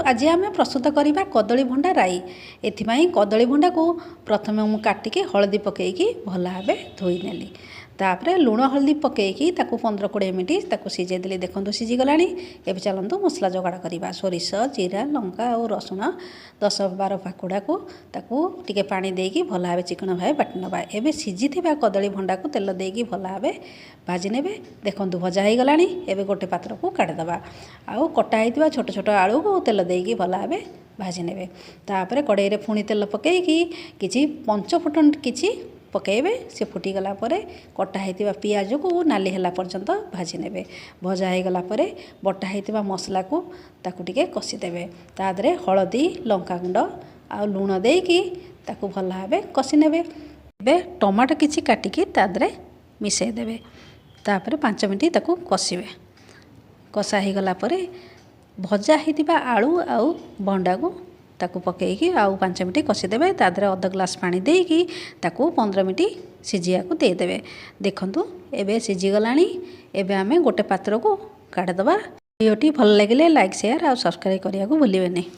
ଆଜି ଆମେ ପ୍ରସ୍ତୁତ କରିବା କଦଳୀ ଭଣ୍ଡା ରାଇ। ଏଥିପାଇଁ କଦଳୀ ଭଣ୍ଡାକୁ ପ୍ରଥମେ ମୁଁ କାଟିକି ହଳଦୀ ପକାଇକି ଭଲ ଭାବେ ଧୋଇ ନେଲି। ତାପରେ ଲୁଣ ହଳଦୀ ପକାଇକି ତାକୁ 15-20 ମିନିଟ୍ ତାକୁ ସିଝାଇ ଦେଲି। ଦେଖନ୍ତୁ, ସିଝିଗଲାଣି। ଏବେ ଚାଲନ୍ତୁ ମସଲା ଯୋଗାଡ଼ କରିବା। ସୋରିଷ, ଜିରା, ଲଙ୍କା ଆଉ ରସୁଣ 10-12 ପାଖୁଡ଼ାକୁ ତାକୁ ଟିକେ ପାଣି ଦେଇକି ଭଲ ଭାବେ ଚିକ୍କଣ ଭାବେ ବାଟି ନେବା। ଏବେ ସିଝିଥିବା କଦଳୀ ଭଣ୍ଡାକୁ ତେଲ ଦେଇକି ଭଲ ଭାବେ ଭାଜି ନେବେ। ଦେଖନ୍ତୁ, ଭଜା ହେଇଗଲାଣି। ଏବେ ଗୋଟେ ପାତ୍ରକୁ କାଢ଼ିଦେବା। ଆଉ କଟା ହେଇଥିବା ଛୋଟ ଛୋଟ ଆଳୁକୁ ତେଲ ଦେଇକି ଭଲ ଭାବେ ଭାଜି ନେବେ। ତାପରେ କଡ଼େଇରେ ପୁଣି ତେଲ ପକାଇକି କିଛି ପଞ୍ଚ ଫୁଟଣ କିଛି ପକାଇବେ। ସେ ଫୁଟିଗଲା ପରେ କଟା ହେଇଥିବା ପିଆଜକୁ ନାଲି ହେଲା ପର୍ଯ୍ୟନ୍ତ ଭାଜି ନେବେ। ଭଜା ହେଇଗଲା ପରେ ବଟା ହେଇଥିବା ମସଲାକୁ ତାକୁ ଟିକେ କଷିଦେବେ। ତା ଦେହରେ ହଳଦୀ, ଲଙ୍କାଗୁଣ୍ଡ ଆଉ ଲୁଣ ଦେଇକି ତାକୁ ଭଲ ଭାବେ କଷି ନେବେ। ଏବେ ଟମାଟୋ କିଛି କାଟିକି ତା ଦେହରେ ମିଶାଇ ଦେବେ। ତାପରେ 5 ମିନିଟ୍ ତାକୁ କଷିବେ। କଷା ହେଇଗଲା ପରେ ଭଜା ହେଇଥିବା ଆଳୁ ଆଉ ଭଣ୍ଡାକୁ ତାକୁ ପକାଇକି ଆଉ 5 ମିନିଟ୍ କଷିଦେବେ। ତା ଦେହରେ ଅଧ ଗ୍ଲାସ୍ ପାଣି ଦେଇକି ତାକୁ 15 ମିନିଟ୍ ସିଝିବାକୁ ଦେଇଦେବେ। ଦେଖନ୍ତୁ, ଏବେ ସିଝିଗଲାଣି। ଏବେ ଆମେ ଗୋଟେ ପାତ୍ରକୁ କାଢ଼ିଦେବା। ଭିଡ଼ିଓଟି ଭଲ ଲାଗିଲେ ଲାଇକ୍, ସେୟାର ଆଉ ସବସ୍କ୍ରାଇବ୍ କରିବାକୁ ଭୁଲିବେନି।